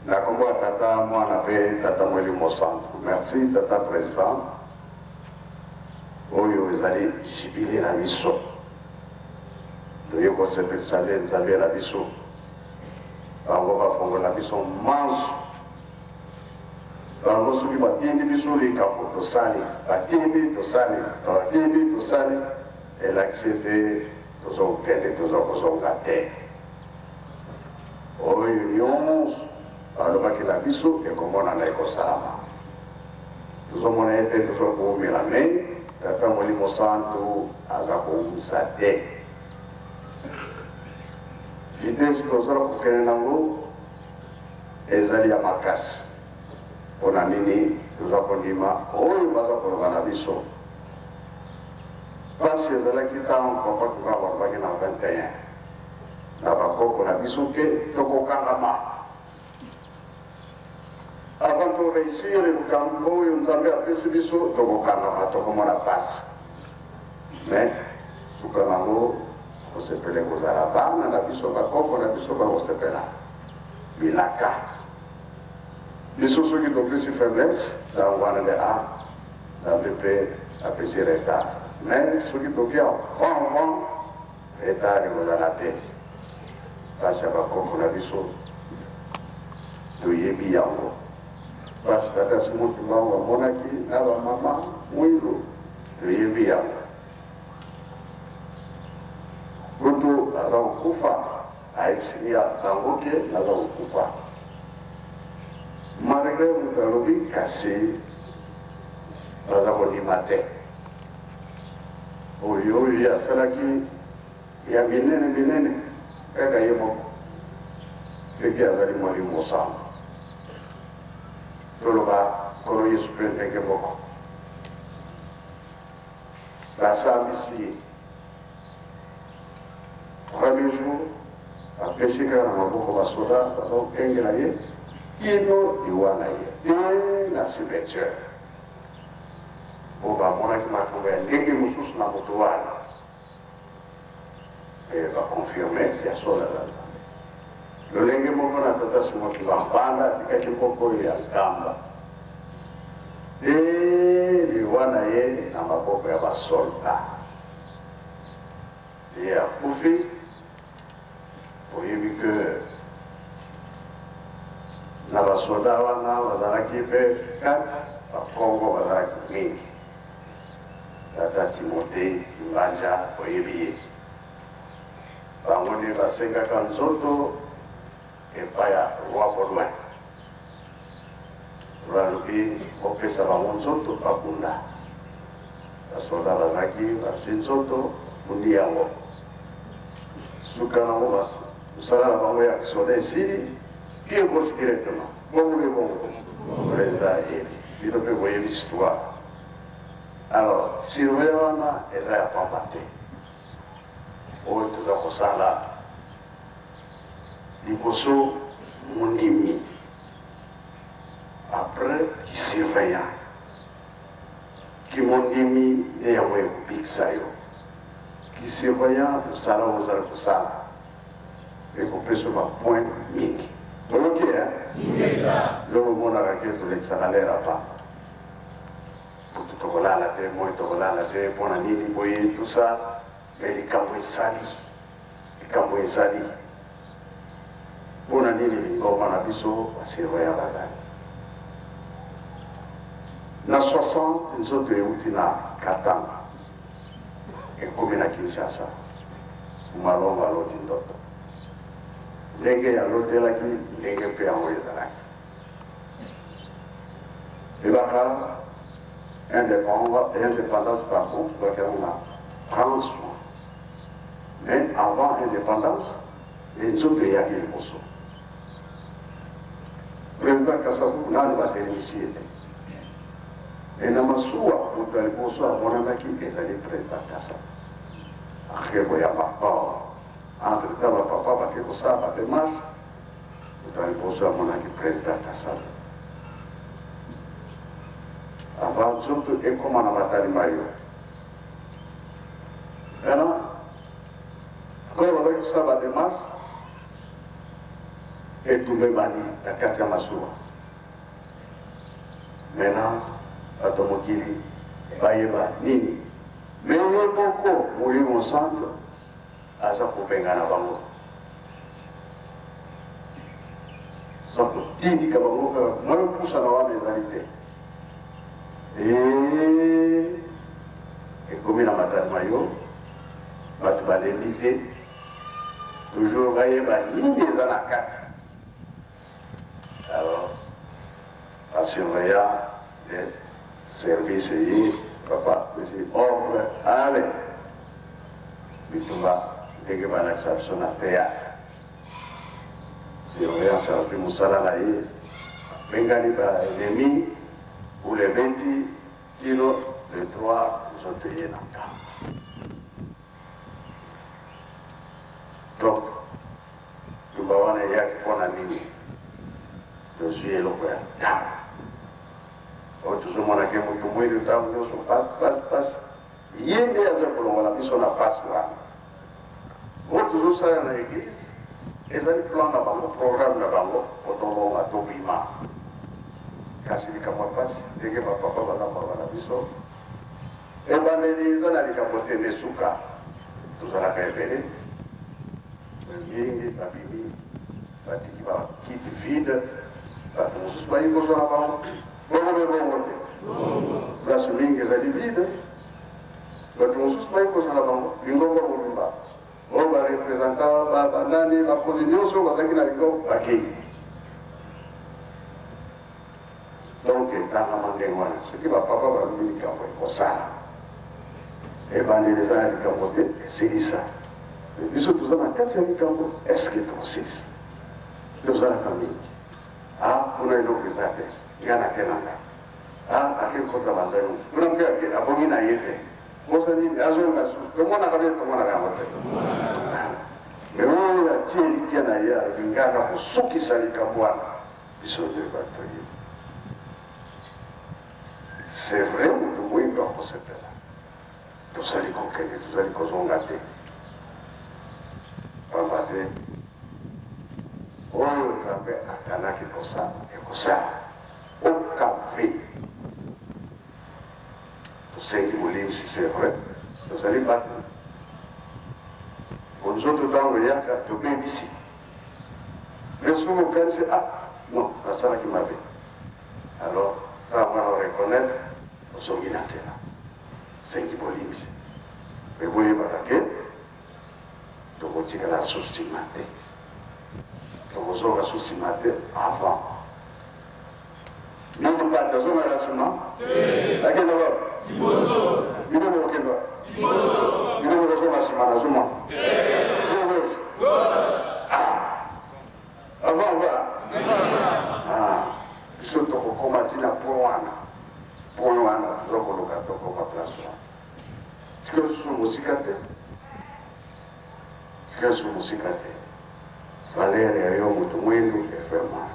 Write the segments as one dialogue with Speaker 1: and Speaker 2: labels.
Speaker 1: Na kombo ya Tata, Mwana pe Tata Molimo Santu. Merci Tata President. Oyo ezali jubile na biso. Toye kosepelisa nde Nzambe na biso. Bango bafongola biso manso. Bango soki batindi biso likambo tosali, batindi tosali, batindi tosali, elakisi ete tozokende tozokozonga te. Oyo nyonso balobaki na biso ekomonana ekosalama. Tozomona ete tozokoumela me Tata Molimo Santu aza kowumisa te. Vitesse tozola kokende nango ezali ya makasi. Mpo na nini toza kondima oyo baza koloba na biso? Mpasi ezalaki ntango Papa Kimbangu alobaki na 21 na bakoko na biso ke tokokangama avant to réussir likambo oyo Nzambe apesi biso, tokokangama, tokomona pasi, mais suka nango kosepela ekozala bana na biso, bakoko na biso bakosepela bilaka biso. Soki topesi faiblesse ntango wana nde a Nzambe mpe apesi retard, mais soki toki avant avant, retard ekozala te. Mpasi ya bakoko na biso toyebi yango, mpasi tata Simon Kimbangu amonaki na bamama Mwilu toyebi yango. Kutu aza kokufa, ayebisiki bango ke naza kokufa, malgré moto alobi, kasi baza kondima te. Oyo oyo ye asalaki ya minene minene kaka ye moko, soki azali Molimo Santu. Toloba Nkolo Yesu mpe ndenge moko, basambisi ye premier jour, bapesi kaka na maboko basoda, baza kokengela ye kino liwa na ye te na cimetière, po bamonaki makambo ya ndenge mosusu na moto wana mpe baconfirme ya solo aza Nzambe. Lolenge moko na tata Simon Kimbangu, banda atikaki mboka oyo ya Nkamba te liwa na ye na maboko ya basolda, ye akufi. Oyebi ke na basoda wana bazalaki mpe kati Bakongo bazalaki mingi. Tata Timothée Kimbanja, oyebi ye. Bango nde basengaka nzoto epai ya roi Baudouin. Roi alobi bopesa bango nzoto bakunda. Basoda bazalaki bazwi nzoto, bakundi yango. Suka nango mosala na bango ya soda esili, pied gauche directement. Bongo mpe bongo président ayebi bino mpe boyebi histoire. Alors surveillant wana eza ya pamba te. Oyo toza kosala liboso mondimi, après kisurveillant. Kimondimi nde yango ekobikisa yo. Kisurveillant, mosala oyo ozali kosala ekopesa yo bapoint mingi. Toyoki e loko omonaka ke tolekisaka lere apa butu, tokolala te, moi tokolala te, mpo na nini boye, tout ça. Mais likambo ezali, likambo ezali mpo na nini lingomba na biso basurveillant bazali na 60. Nzoto euti na Katanga, ekomi na Kinshasa. Malongo aloti ndoto, ndenge alotelaki ndenge mpe yango ezalaki. Ebaka indépendance, pardon, tozalaki yango na 30 juin, mais avant indépendance nde nzoto eyaki liboso. Président Kasavubu nanu batelemisi ye te, me na masuwa moto ya liboso amonanaki ezali président Kasavubu. Ake koyamba or entre temps bapapa bake kosala badémarche. Moto ya liboso amonaki président Kasavubu avant nzoto ekóma na matalima yo. Maintenant, koyo bazalaki kosala badémarche. Etumba ebandi na kati ya masuwa. Maintenant, bato mokili bayeba nini? Me ye moko Molimo Santo aza kobengana bango, aza kotindika bango kaka mwa pusana wana ezali te. Ee, ekomi na matadi mayo, bato balembi te, toujours bayeba nini eza na kati. Alors basurveillant de service ye papa apesi ordre, ale bitumba ndenge balakisa biso na théâtre. Surveillance azwi mosala na ye, abengani ba ennemi ule ebeti kino le 3 nzoto eye na nkambo. Donc tumba wana eyaki mpo na nini? Tozwi eloko ya ntango oyo tozomona ke moto mwindu ntango nyonso pasi pasi pasi, ye nde aza kolongola biso na pasi wana. Oyo tozosala na eglise ezali plan na bango, programme na bango po tolonga, tobima. Kasi likambo ya pasi, ndenge bapapa baza koloba na biso, ebandeli eza na likambo te, me suka tozalaka ebele mingi babimi, batiki bakiti vide, bato mosusu bayi kozwa na bango. Bongo mpe bongo te, place mingi ezali vide, bato mosusu bayi kozwa na bango. Lingomba mobimba oyo barepresentant, banani, bakonzi nyonso bazalaki na lingomba bakei. Donc etangama ndenge wana. Soki bapapa balobi likambo, ekosala. Ebandeli eza na likambo te, esilisa. Biso toza na kati ya likambo, est-ce tokosilisa? Tozalaka mingi. Ah, kuna eloko eza te, nga nake na nga. Ah, ake kota banzai mosusu kuna mpe ake abongi na ye te, posa nini azonga lisusu? Tomonaka mpe tomonaka yango te. Me oyo atie elikya na ye, alobi ngaka kosukisa likambo wana, biso nde bato ye. C'est vrai, moto moyindo akosepela. Tozali kokende, tozali kozonga te, pamba te oyo Nzambe akanaki kosala ekosala. Okave tosengi bolimbisi, c'est vrai, tozali bato, bonzoto ntango eyaka tobebisi. Mais soki okanisi: ah non, nasalaki mabe, alors ntango wana oreconnaître, ozongi na nzela, sengi bolimbisi. Me boyebaka ke tokotikala so nsima te, tokozonga so nsima te. Avant nini? Pati azongaka nsima, akenda wapi? Bino bokokenda, bino bokozonga nsima. Nazomona avant va biso tokokoma ntina point wana. Point wana toza koluka, tokoma place wana. Tika lisusu mosika te, tika lisusu mosika te. Valeur ya yo moto mwindu vraiment,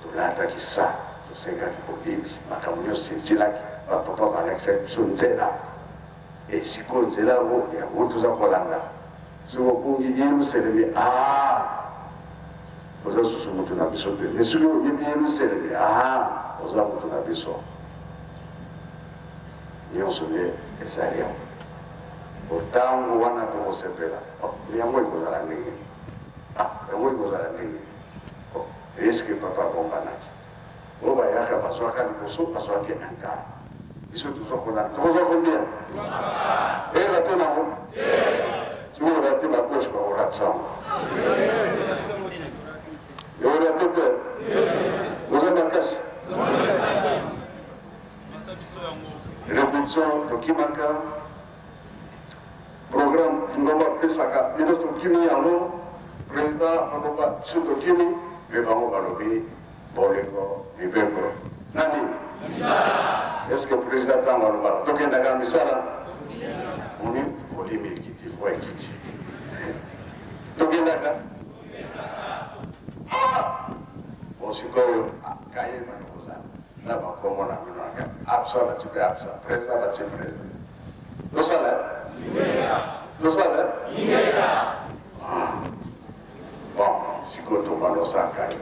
Speaker 1: tolataki sa, tosengaki bolimbisi, makambo nyonso esilaki. Bapapa balakisaki biso nzela, esiko nzela yango, yango toza kolanda. Soki obungi Yerusalemi, a oza susu moto na biso te. Mais soki oyebi Yerusalemi, a oza moto na biso. Nyonso nde ezali yango. Otango wana tokosepela. Yango ekozala ndenge, yango ekozala ndenge. Eske papa abombanaki? Oyo bayaka bazwaka liboso, bazwaki un quart. Biso toza kolanda, tokozwa combien? Erater nango, soki orater, bagauche bakoratisa yango. Orater te, toza makasi. Répétition tokimaka, programme ngomba apesaka bino tokimi yango, président aloba biso tokimi. Mpe bango balobi bolingo, mibeko na nini? Est ce que président ntango alobaka tokendaka na misala moni molimi ekiti, voi ekiti, tokendaka? Bon, sikoyo kaye bano kozala na bakombo na bino na kati, absa batie mpe absa, président batie président. Tosala, tosala. Bon, sikoyo. Sikoyo tobanda osaka ye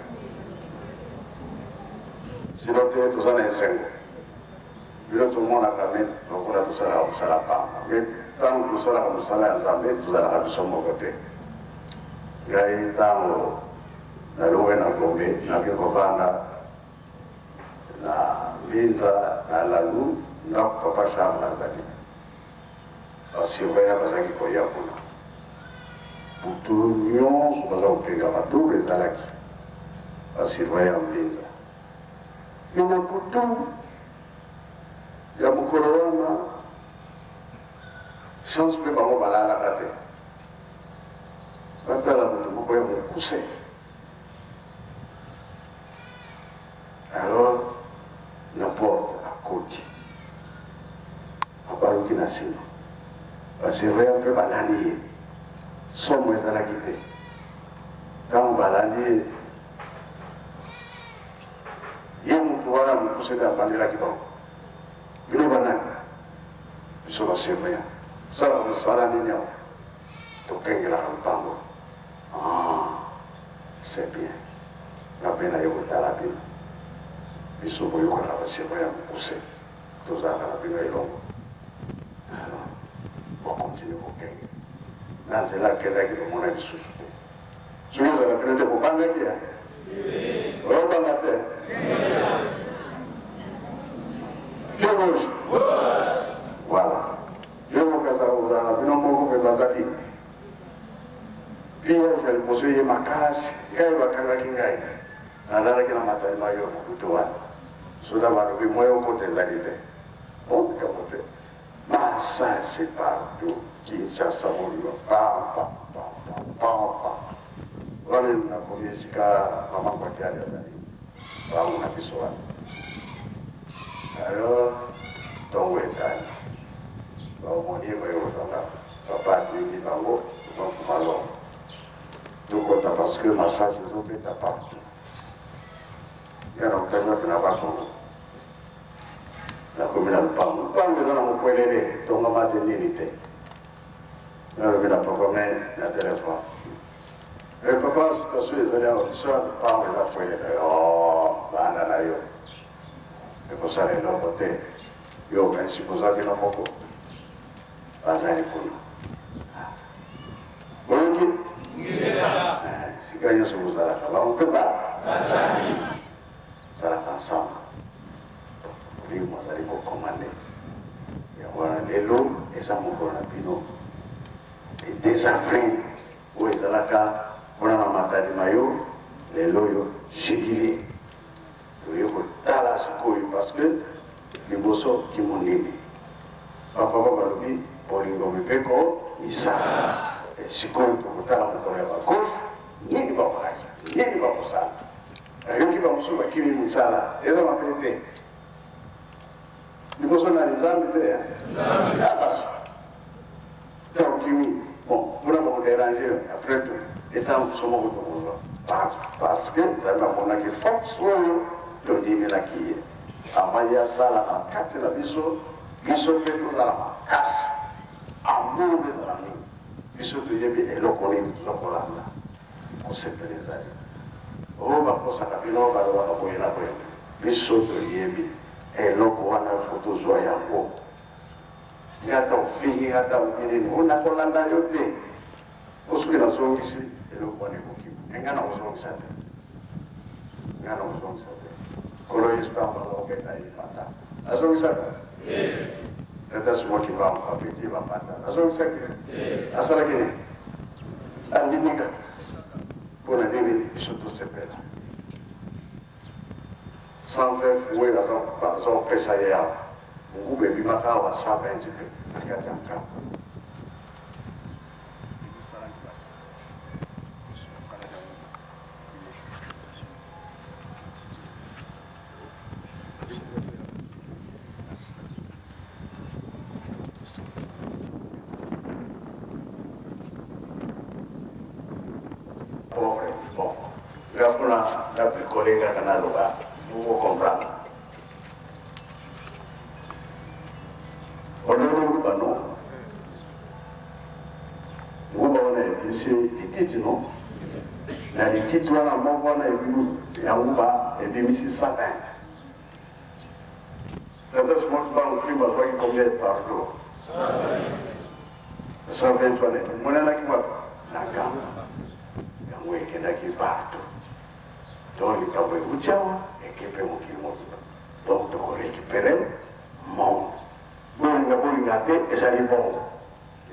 Speaker 1: sino te, toza na esengo. Bino tomonaka me lokola tosalaka mosala pamba, me ntango tosalaka mosala ya Nzambe, tozalaka biso moko te. Ngai ntango nalongwe na Gombe, nake kovanda na Mbinza na Lalu, ndako papa Charles azali. Basurveillant bazalaki koya kuna butu nyonso, baza kopenga baturu. Ezalaki basurveillant Mbinza. Me na butu ya mokolo wana, chance mpe bango balalaka te, batala moto moko ya mokuse. Alors na porte akoti, abaluki na nsima, basurveillant mpe balandi ye. Somo ezalaki te. Ntango balandi ye, ye motu wana mokuse nde abandelaki bango: "Bino banani?" "Biso basurveillant." "Osalaka mosala nini awa?" "Tokengelaka lupango." "Ah, c'est bien, nga mpe naye kotala bino. Biso boyokaka basurveillant mokuse, tozalaka na bino elongo. Alors bocontinuer kokengela." Na nzela akendaki, bomona lisusu te. Soki ezala bino te, bobangaki ya oyobanga te. Pied gauche, voilà. Yo kokasa kozala na bino moko mpe bazali pillage ya liboso ye makasi. Ngai bakangaki ngai, nazalaki na Matadi Mayo na butu wana. Soda balobi moyo okota ezali te, likambo te. Masasi partout, Kinshasa mobima, pam pam pam pam pam pam. Wana nakomi esika mama Kwakiali azali, bango na biso wana. Alors ntongo etali, baomoni baye kozanga. Papa atindi bango malongo, tokota parce que masasi ezobeta partout. Nga nakutaki wapi na Bakongo. Nakomi na lupango, lupango eza na mokwelele, tongama te, nini te. Nalobi na papa me na telefone: "E papa, situation ezali awa, biso ya lupango eza kwelele." "O banda na yo, ekosala eloko te. Yo okanisi kozwa bino moko, bazali kuna." Boyoki, sika nyonso bozalaka, bango mpe bazalaka ensemble. Molimo azali kocommander yango wana. Lelo eza mokolo na bino, le 2 avril oyo ezalaka mpona na Matadi Mayo. Lelo oyo jubilé, toye kotala sikoyo, parce que liboso kimondimi, bapapa balobi bolingo, mibeko, misala. Sikoyo tokotala mokolo ya bagauche, nini bakolakisa, nini bakosala. Nayoki bamosusu bakimi mosala, eza mabe te. Liboso nani? Nzambe te? Basi ntango okimi, bon, mpona bakodéranger. Après tout, etango biso moko tokozwa, parce que Nzambe amonaki force oyo tondimelaki ye avant ye asala na kati na biso. Biso mpe tozala makasi, amour ezala mingi. Biso toyebi eloko nini toza kolanda. Kosepela ezali oyo bakosaka bino, balobaka boye na boye. Biso toyebi eloko wana, fo tozwa yango. Nga ata ofingi nga, ata olobi nini, o nakolanda yo te. Po soki nazongisi eloko wana, ekoki me nga nakozongisa te, nga nakozongisa te. Kolo Yesu, ntango baza kobeta ye mbata, azongisaka? Tata Simoki Mbangu abeti ye bambata, azongisaki? Asalaki nini? Andimi kaka. Mpona nini? Biso tosepela. 120 fouet baza kopesa ye awa, nguba ebimaka awa 120 mpe na kati ya nkamba. Pauvre, bon, nga mpona na bricole kaka, naloba boko comprendre. Ololo nguba no nguba wana ebimisi lititi no. Na lititi wana moko wana ebimi yango ba ebimisi 120. Tata Simon Kimbangu Fimbo azwaki combien par jour? 120 wana emonanaki wapi? Na Gamba. Yango ekendaki partout. Donc likambo euti awa eke mpe mokili mobimba. Donc toko récupérer monde. Bolinga bolinga te ezali bongo.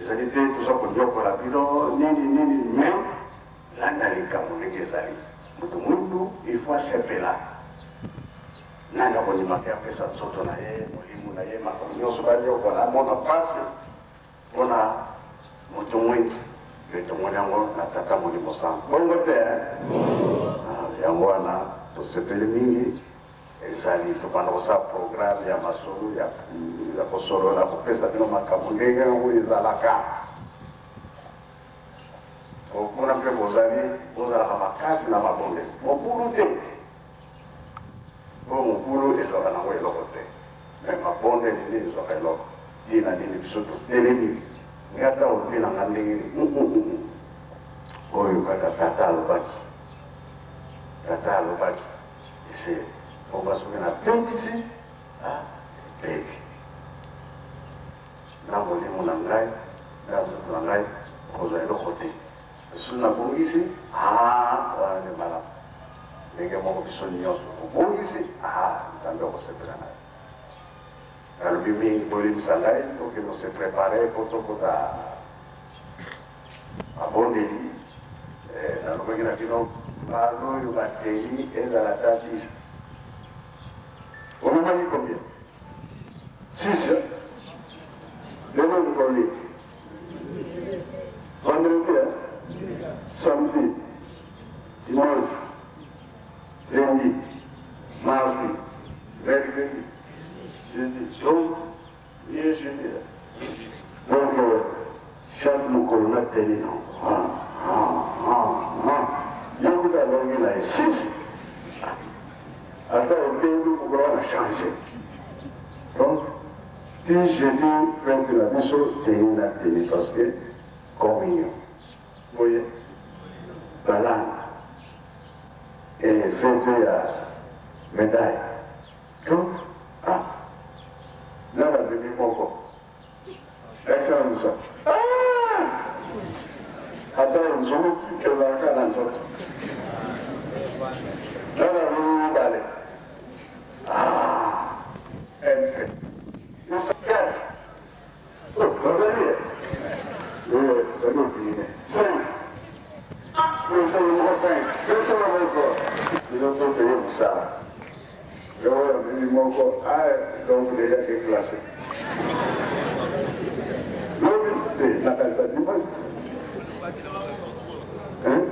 Speaker 1: Ezali te toza konyokola bino nini nini mais landa likambo ndenge ezali. Moto mwindu il faut asepela. Nani akondima te apesa nzoto na ye, molimo na ye, makambo nyonso banyokola, amona mpasi mpo na moto mwindu. Mpe tomoni yango na Tata Molimo Santu. Bongo te? Ah, yango wana tosepeli mingi. Ezali tobanda kosala programme ya masolo ya, ya kosolola, kopesa bino makambo ndenge yango ezalaka. Kuna mpe bozali, bozalaka makasi na mabondeli, mobulu te. Po mobulu ezwaka nango eloko te mais mabondeli nde ezwaka eloko. Tina nini biso totelemi nga ata olobi na nga ndenge nini humm oyo kaka tata alobaki tata alobaki ese pomba soki na bebisi ah ebebi na molimo na ngai na nzoto na ngai okozwa eloko te. Lisusu nabongisi, ah, wana nde malamu. Ndenge moko biso nyonso tobongisi, ah, Nzambe akosepela na yo. Nalobi mingi, bolimbisa ngai, tokende kose preparer mpo tokota mabondeli. Eh, nalobaki na bino mbala oyo bateni ezala ata 10. Omemaki combien? 6. Lelo mokolo nini? Vendredi, hein? Samedi, dimanche, lundi, mardi, mercredi, jeudi. Donc, ye jeudi. Donc, euh, chaque mokolo na teni na ah, ah, ah, ah. Ye kuta alongi na ye 6 ata otendi mokolo wana change. Donc, Ti jeudi fete na biso tenue na tenue parce que communion boye balanga et fete ya medaille donc ah na ba bimi moko esala biso ah ata nzoluki ezalaka na nzoto na ba bimi mibale ah MP. 4. Oh, bazali ye. Eh, bazali opine. 5. Président moko 5. Président moko. Sinon tokeye mosala. Yo amemi moko, ah, donc déjà déclassé. Lobi te, nakanisa dimanche. Hein?